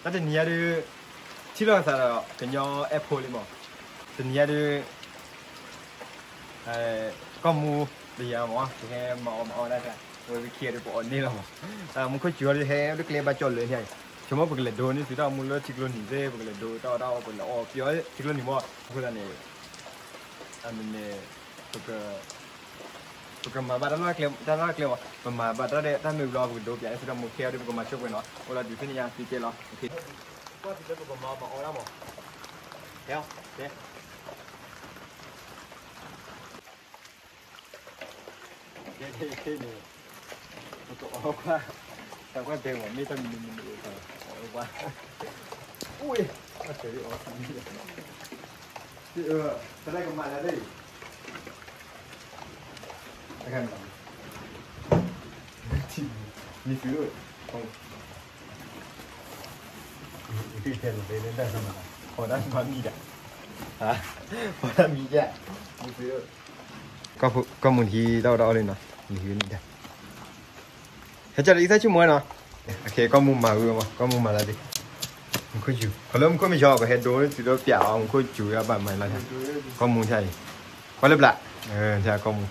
တၢ်တနံၤညါဒုး ထံၣ်လိာ်သးဒီးကညီအဲၣ်ဖိလံမး, တနံၤညါဒုး ကီၢ်မူတယၤမး ပဟဲမၤအီၣ်မၤအီၣ်ဒၣ်တၢ် ဝဲပခံဂၤဒုးပအီၣ်န့ၢ်လီၤမး, မူခိၣ်စူၤအီၤဒုးဟဲလၢကျဲဘၣ်ကၠီၣ်လၢန့ၣ်, ဆိကမိၣ်ပကလဲၤဒိန့ၢ်သုတၢ်မူလၢထံကျိနံၤသ့ၣ် ပကလဲၤဒိတၢ်အီၣ်တၢ်အီပကလဲၤအီၣ်ပယီၤထံကျိနံၤမး, အဃိသတးန့ၣ် အမ့ၢ်န့ၣ် ပက ပကမၤဘၣ်တၢ်လီၢ်ကျဲ တၢ်လီၢ်ကျဲမး ပမၤဘၣ်တၢ်ဒဲးတၢ်မ့ၢ်ဘျီ ပကဒိပၠးလၢသုတၢ်မူခဲအံၤဒုး ပကမၤဆိၣ်ပှဲၤနီၤ အိၣ်လီၤဒုးသ့ၣ်ညါသုကဲလီၤ, ကွၢ်သုလၢပကမၤမၤအီၣ်ဒၣ်မး, ကဲ ခဲန့ၣ် ပကအီၣ်ကွၢ် တၢ်ကွၢ်ဒဲးမး မ့ၢ်တၢ်မနုၤမနုၤအီၣ်ကွၢ်, အိၣ် အတဲအီၣ် တၢ်ကမၤလၢအံၤ တၢ်ကမၤ မ့ၢ်သု ဖဲလီၤတဲလၢတၢ်ကမၤ ဖီတၢ်မၤမံၤဒၣ် ဖီတၢ်မံၤဒၣ် မ့ၢ်သု ကီၢ်မူထံတၢ်အီၣ်တၢ်အီလံနီၤ မ့ၢ်သုမံၤဒၣ် ဟဲကၢ်လၢအံသၣ်ဆိကမိၣ်နီၤ, ကီၢ်မူမၤဝံၤမး ကီၢ်မူမၤလၢဒ် မူခိၣ်စူၤ ခီလၢမူခိၣ်မ့ၢ်ဆီ ပဟဲဒိသုဒီးပၠးအီၤ မူခိၣ်စူၤအဘၣ်မၤလီၤ, ကီၢ်မူထံအံၤ ကွၢ်လၢဘျး ထံကီၢ်မူ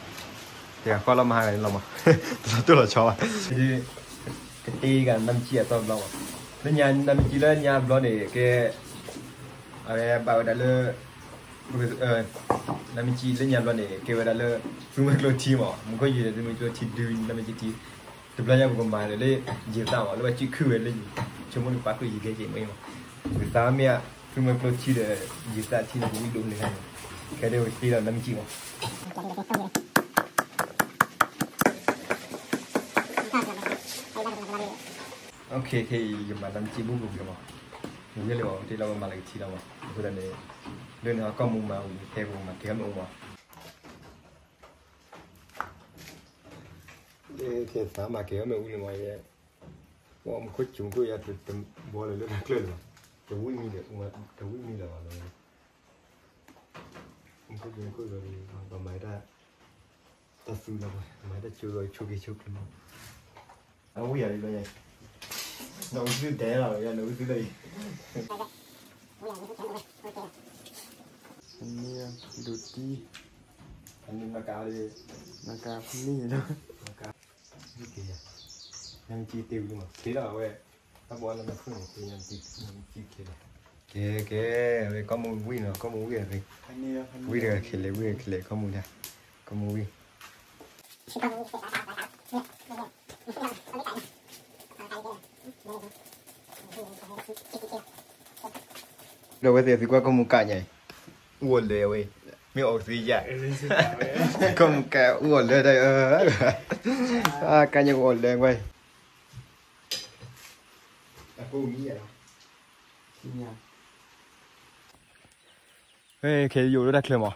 တဂၤဃီလီၤမၤဟးဂၤန့ၣ်လီၤမး, လီၤတိၢ်လီၤဆီဘၣ်, ကတ့ဂၤနမ့ၢ်ကံအသီတဘျီမး, လၢညါနမ့ၢ်ကံလၢညါဘျီန့ၣ် ကဲ အဝဲဘၣ်ဝဲဒၣ်လၢ နမ့ၢ်ကံလၢညါဘျီန့ၣ် ကဲဝဲဒၣ်လၢ သုးမုၢ်ကျိထံမး, မူခိၣ်စူၤဒီးသုးမုၢ်ကျိထံဒုးနမ့ၢ်ကံထံ တဘျီညါပကမၤလၢ ယံာ်သၣ်မး လၢပှၤစုခူၣ်ဝဲလၢ ဆိကမိၣ်န့ၣ်ပာ်ဃုာ်ယံာ်ကဲက့ၤမ့ၢ်မး, ယံာ်သၣ်မ့ၢ်ဧါ, သုးမုၢ်ကျိထံဒီး ယံာ်သၣ်ထံန့ၣ် ကဝံၣ်ဒိၣ်န့ၣ်ခါန့ၣ်, ခဲဒုးကတ့ဒီးနမ့ၢ်ကံမး ခဲအံၤ ယမၤနမ့ၢ်ကံဘူၣ်ပူၤလီၤမး, ဝံၤလၢအီၤ ကတ့လီၤဝဲမၤလၢကထံလီၤမး, အဃိသတးန့ၣ် လၢန့ၣ်ကီၢ်မူမၤဝံၤ ဖဲပကမၤကဲမ့ၢ်အိၣ်မး ကဲသးမၤကဲအီၤမ့ၢ်ဝံၤလီၤမးယဲ, မူခိၣ်စူၤမူခိၣ်ယၤတဘီလၢၤလၢတၢ်ကျၢၢ်လၢၤဘၣ်, တဝံၣ်မံဒီး တဝံၣ်မံလၢၤဘၣ်လီၤ, မူခိၣ်စူၤမူခိၣ်လီၤ, ပမၤတၢ် တၢ်သူလီၤ, မၤတၢ်ဆိလီၤ ဆိက့ၤဆိကျိၤ, အဝံၣ်ယၤလံလီၤယဲ, နီၢ်ဝံၣ်သုဒဲးလီၤ နီၢ်ဝံၣ်သုလၢအံၤ ဒိးတံၢ်, နကါလံ, နကါဖုန့ၣ်လီၤ, နကါ, နမ့ၢ်ကံတ့ဝံၤမး က့ၤလီၤအဝဲ, တၢ်ဘီလၢနဖုၣ်န့ၣ် က့ၤနမ့ၢ်ကံလီၤ, ကဲ ကဲ အဝဲကီၢ်မူဝံၣ်နီၤ ကီၢ်မူဝံၣ်အဝဲ, ဝံၣ်တဂၤခဲလၢာ် ဝံၣ်တဂၤခဲလၢာ် ကီၢ်မူဒၣ်, ကီၢ်မူဝံၣ် ဒီးဝဲသ့ၣ်သုကွၢ်ကီၢ်မူကးညါအံၤ, အူအီၣ်လၢာ်ဝဲ, မ့ၢ်အီၣ်ကသ့ယါ, ကီၢ်မူကးအူအီၣ်လၢာ်ဒီး, ကးညါကအီၣ်လၢာ်ဝဲ, ခဲယိာ်လၢတၢ်ချၢမး,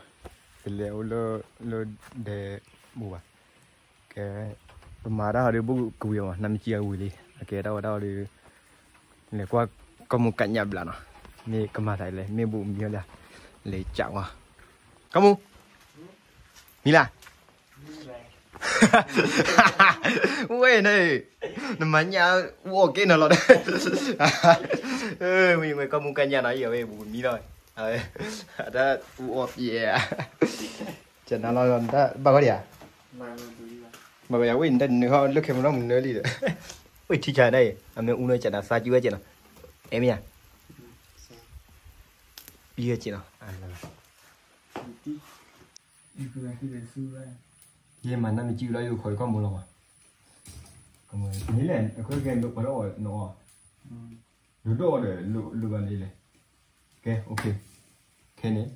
ကလဲၤအိၣ်လၢ လၢဒဲးဘူဘၣ်, ကဲ, ပမၤတၢ်ဟီဒုး ဘူးကဝံၤမး နမ့ၢ်ကံအဝံၤလံ, အကဲတၢ်ဝဲတၢ်အီဒုး လဲၤကွၢ်ကီၢ်မူကးညါဘျးနီၤ, မ့ၢ်ကမၤသးလဲၣ် မ့ၢ်ဘူးမံလၢ, လဲၤကးဝဲ, ကီၢ်မူ, မံလၢ် ဝဲန့ၣ်, နမၤညၣ်အူအီၣ်ကဲနီၤလီၤ, မ့ၢ်ဝဲကီၢ်မူကးညၣ်နီၤ အံၤအဝဲဘူးမံလီၤ, အဝဲ, အတၢ်အူအီၣ်ပျဲ, ကနၤလီၤ ဘၣ်ဂီၢ်ဒံးဧါ, ဘၣ်ဂီၢ်ယၤဝဲ နတၢ်နၢၤဟီၣ်လၢခဲမုၢ်နီၢ်မုၢ်နၢၤလံဒီး, ဝဲထံဆါဒၣ်အံၤ အမ့ၢ်အူနီၢ်ကနၤသးကံဝဲကဲနီၤ, အဲမ့ၢ်ဧါ, ပံဝဲကဲနီၤ ယဲမၤနမ့ၢ်ကံလီၤ ယိၤခိးကီၢ်မူလီၤမး, မ့ၢ်လဲၣ် အခိၣ်ကဲ ပှၤဒိၣ်အီၣ်နအီၣ်, ဒိၣ်ဒိၣ်အီၣ်ဒီး လိၣ်ဘၣ်န့ၣ်လဲၣ်, ကဲ ခဲန့ၣ်,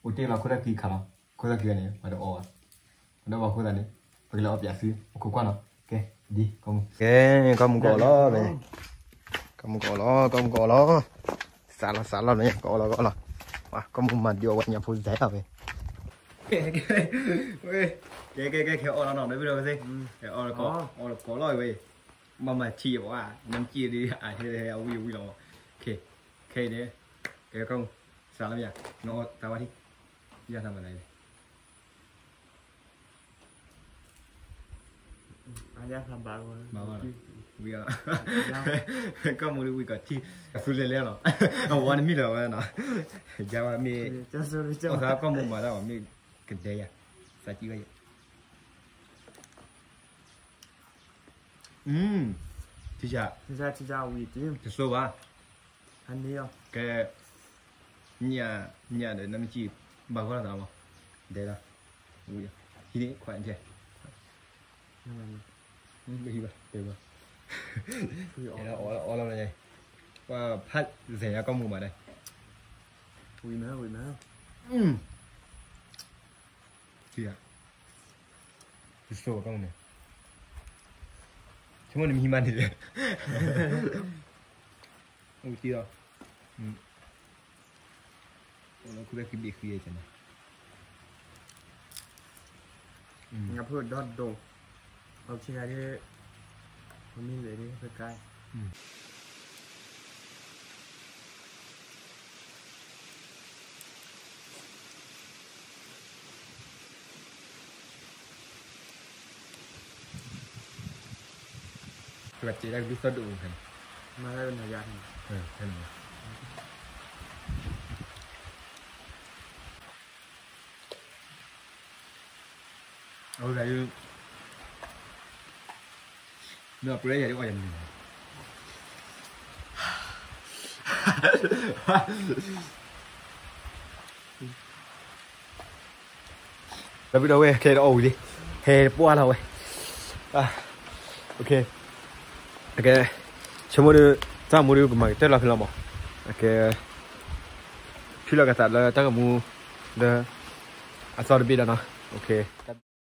အိၣ်တ့ၢ်လီၤခိၣ်သၣ်ခံခါလီၤ, ခိၣ်သၣ်ခံဂၤန့ၣ် ပှၤဒိၣ်အီၣ်ဘၣ်, ပှၤဒိၣ်ဘၣ်ခိၣ်သၣ်န့ၣ်, ပကလဲၤအီၣ်ပၠးသု, အိၣ်ခိးကွၢ်နီၤ, ကဲ, ဒ်ကီၢ်မူ, ကဲ, ကီၢ်မူကအီၣ်လီၤ, ကီၢ်မူကအီၣ်လီၤ, ကီၢ်မူကအီၣ်လီၤ, စးလီၤစးလီၤန့ၣ် ကအီၣ်လီၤကအီၣ်လီၤ, ကီၢ်မူမၤဒံးအီၣ်ဝဲညါဖိစဲးလီၤဝဲ ကဲ ကဲ ကဲ ခဲအီၣ်လီၤနီၤ နဘ့ၣ်ဒီးဝဲသ့ၣ်, အီၣ်လီၤကီး အီၣ်လီၤကီးလီၤဝဲ, ဘၣ်မၤထံအီၣ်ဘၣ်, နမ့ၢ်ကံဒ်အါထဲအဝံၣ်ဝံၣ်လီၤမး, ခဲအံၤန့ၣ်, ကဲ ကီၢ်မူ, စးလီၤမ့ၢ်ဧါ, နအီၣ်တၢ်ဝါထံၣ်, ယၤသးမၤသးလဲၣ်, ဘၣ် ဝံၤအီၤ, ကီၢ်မူဒ်ဝံၤကီးထံ, အသူလဲၤလဲၣ်နီၤ, အဝီနမံလီၤဝဲနီၤ, ယါဝဲမ့ၢ်, အီၣ်သးကီၢ်မူမၤတၢ်ဝဲမ့ၢ်ကဒဲယၤ, သးကံဝဲယၤ, ထံဆး, တဆိဘၣ်, ကဲ, ညၣ်, ညၣ်ဒီးနမ့ၢ်ကံ, ဘၣ်ဂီၢ်သးမး, ဒဲလီၤ, ဟံးန့ၢ်ခွါ, အီၣ်လီၤ, ပှၤဖးလဲၣ်ညါကီၢ်မူမၤဒၣ်, ဝံၤမး, ဝံၤမး, ဆိကီၢ်မူန့ၣ်, ဆိကမိၣ်နမံမးန့ၣ်, အိၣ်တံၢ်လီၤ, အိၣ်လၢခုဘဲခံဘ့ၣ်ဃံအံၤန့ၣ်, ငါဖုဒီဒိၣ်, အီၣ်ဆံဂၤဒ်, မ့ၢ်လဲၤဒ်ဖဲကါ ကစံးဒၣ်ကဒုသီၣ်ဒိၣ်ဖဲန့ၣ်, မၤလၢနၤယၤန့ၣ်, အဝဲဒၣ်, မ့ၢ်အပှဲၤယၤဒ်အီၣ်ယၤမနုၤ, ဒီပုၢ်ဒီဝဲၢ် ခဲအံၤဒီးအီၣ်ဝံၤလံ, ဟဲတပှၢ်လီၤဝဲ, ကဲ, ဆိကမိၣ်ဒီး, တၢ်မူဒီးကမၤကတၢၢ်လီၤဖဲလီၤမး, ကဲ, ဖံလီၤကသးလၢတၢ်ဂီၤမူ, လၢ, အသီတဘ့ၣ်ဒီးနီၤ,